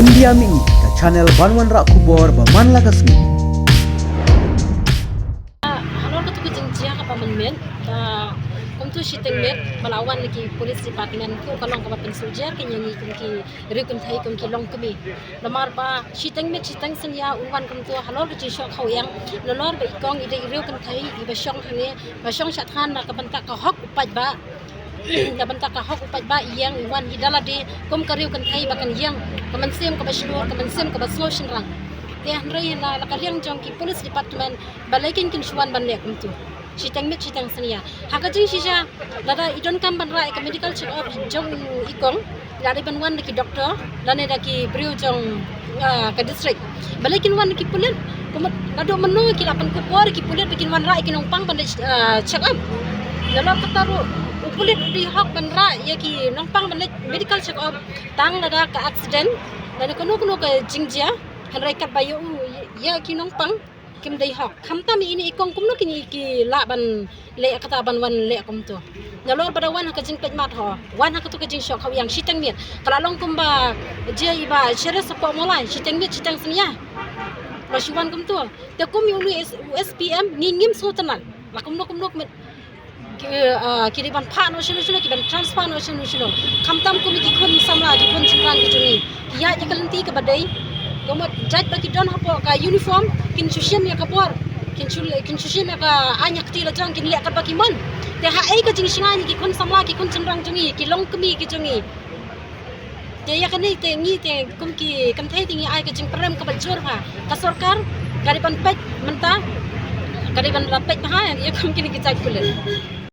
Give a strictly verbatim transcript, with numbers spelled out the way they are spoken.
India Mini, ka channel ban wanrah khubor ba man la ka sngi. Halor katu ka jingjia kaba mynmiet, kumtu shiteng miet ba la wan na ki police department, tu ka long kaba pynsuhjer ka ïa ngi kum ki riew kynthei, kum ki longkmie. Namar ba shiteng miet shiteng synñia un wan kumtu halor ka jingshoh khaw ïang, nalor ba i kong i dei i riew kynthei iba shong hangne, ba shong shah thngan na ka bynta ka hok u paidbah. Na bynta ka hok u paidbah i ïeng i wan hi da lade kum ka riew kynthei ba kan ïeng ka mynsiem kaba shlur, ka mynsiem kaba sngew shynrang. Te hynrei na la ka liang jong ki police department balei kin kin shu wan ban leh kumtu shiteng miet shiteng synñia? Ha ka jingshisha, lada i donkam ban rah ïa ka medical check up jong i kong, la dei ban wan da ki doktor lane da ki briew jong, ah, ka district. Balei kin wan da ki pulit? Kumut naduh mynno ki la pynkupbor ïa ki pulit ba kin wanrah ïa ki nongpang ban leit, ah, check up? Nalor kata ruh u pulit u dei hok ban rah ïa ki nongpang ban leit medical check up tang lada ka accident lane kano kano ka jingjia. Hynrei katba ïa u, ïa ki nongpang kim dei hok. Khamtam ïa ine i kong kumno kin i ki lah ban leh kata, ban wan leh kumto? Nalor ba da wan ha ka jingpeit mat ho, wan ha katu ka jingshoh khaw ïang shiteng miet, ka la long kumba jia iba sheriff sa poh mawlai, shiteng miet shiteng synñia ba shu wan kumto. Te kum ïa ulu S-, u S P M ngi ngim sngewtynnat. La kumno kumno kumno ki, ah, ki dei ban phah noh shano shano, ki ban transfer noh shano shano. Khamtam kum ki khun samla, ki khun shynrang ki jong ngi, ki ïaid ïa ka lynti kaba dei. Kumut jait ba ki don hapoh ka uniform, kin shu shim ïa ka bor, kin shu, kin shu shim ïa ka aiñ ïa ka kti la jong, kin leh katba ki mon. Te ha ei ka jingshngaiñ ïa ki khun samla, ki khun shynrang jong ngi, ki longkmie ki jong ngi? Te ïa kane te ngi te kum ki kynthei te ngi ai ka jingpyrem kaba jur bha. Ka sorkar ka dei ban peit mynta, ka dei ban la peit bha ïa kum kine ki jait pulit.